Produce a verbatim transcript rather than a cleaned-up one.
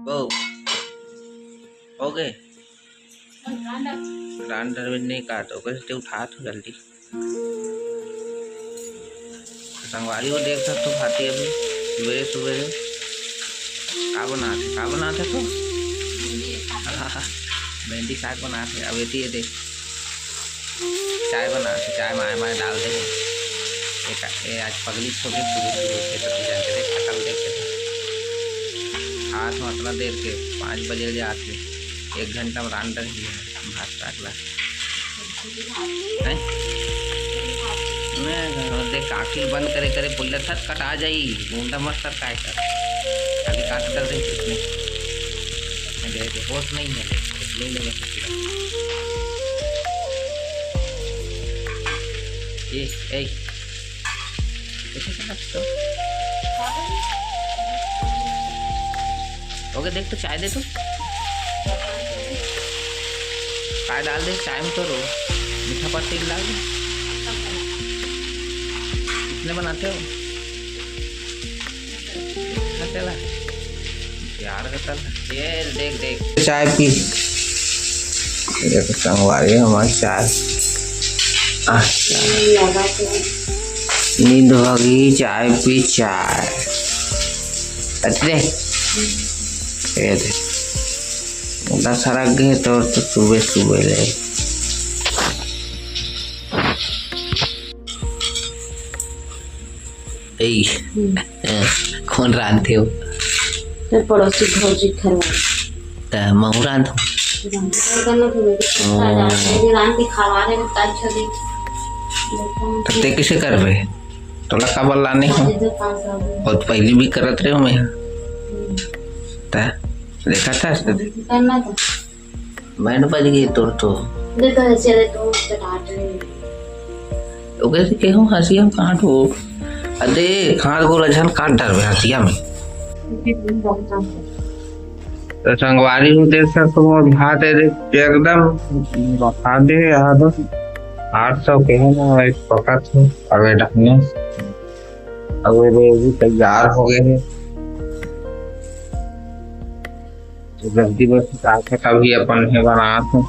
ओ, हो गए। रांडर में नहीं काट, ओकर से उठा तो जल्दी। संगवारी हो देख सकथो भांति अभी सुबेरे सुबेरे का बनात हे, का बनात हे तो? भेंडी साग बनात हे। अब एती ये देख, चाय बनात हे, चाय माय माय डाल दे हे। एक, ए, आज पगली छोटे सुबह सुबह उठे तो जान के देख, थकल देख के। हाथ में अतना देर के पाँच बजे ले आत हे, एक घंटा में रांडर ही है भात साग ला। हैं? मैं देख, आँखी बंद करे करे बोल रहा था, कटा जाई, मुंडा मत सर काय कर। अभी काट कर दे इसमें। मैं दे दे, होश नहीं है, देख, नहीं लगा सकता। ए, ए, कैसे कर सकते हो? ओके, देख तो, चाय दे तो। चाय डाल दे, चाय में तो रो। मीठा पत्ती डाल दे। कितने बनाते हो? अच्छा चला। प्यार का चला। ये देख, देख। चाय पी। ये तो संगवारी हमारी चाय। आह, चाय। नींद भगी, चाय पी, चाय। अरे, ये दे। उतना सारा गे तो, तो सुबह, सुबह ले। ए, हम्म। अ, कौन रांधते हो? मैं पड़ोसी भौजी घर वाली। त महू रांधो। रांधते करना तो मेरे ओ। साथ जाते हैं, रांध के खवा रहे हैं, ताई छोरी। तो ते किसे करबे? तोला काबर लाने हो? दे दो पाँच सौ रुपये। बहुत पहली भी करत रहे हो मैं। हम्म। त देखा था? करना तो। बैंड बज गई तोर तो। दे तो ऐसे दे तो चटाट रहे हैं। ओके से केहू हंसी हम काट हो। अरे, हाथ गोड़ झन काट डरबे हंसिया में। तो संगवारी हो देख सकथो, मोर भात है देख, एकदम बता दे यार, आठ सौ के है ना, एक पकत हो, अबे ढंग अब ये भी तैयार हो गए हैं। तो जल्दी बस ताकत अभी अपन है बनात हूँ।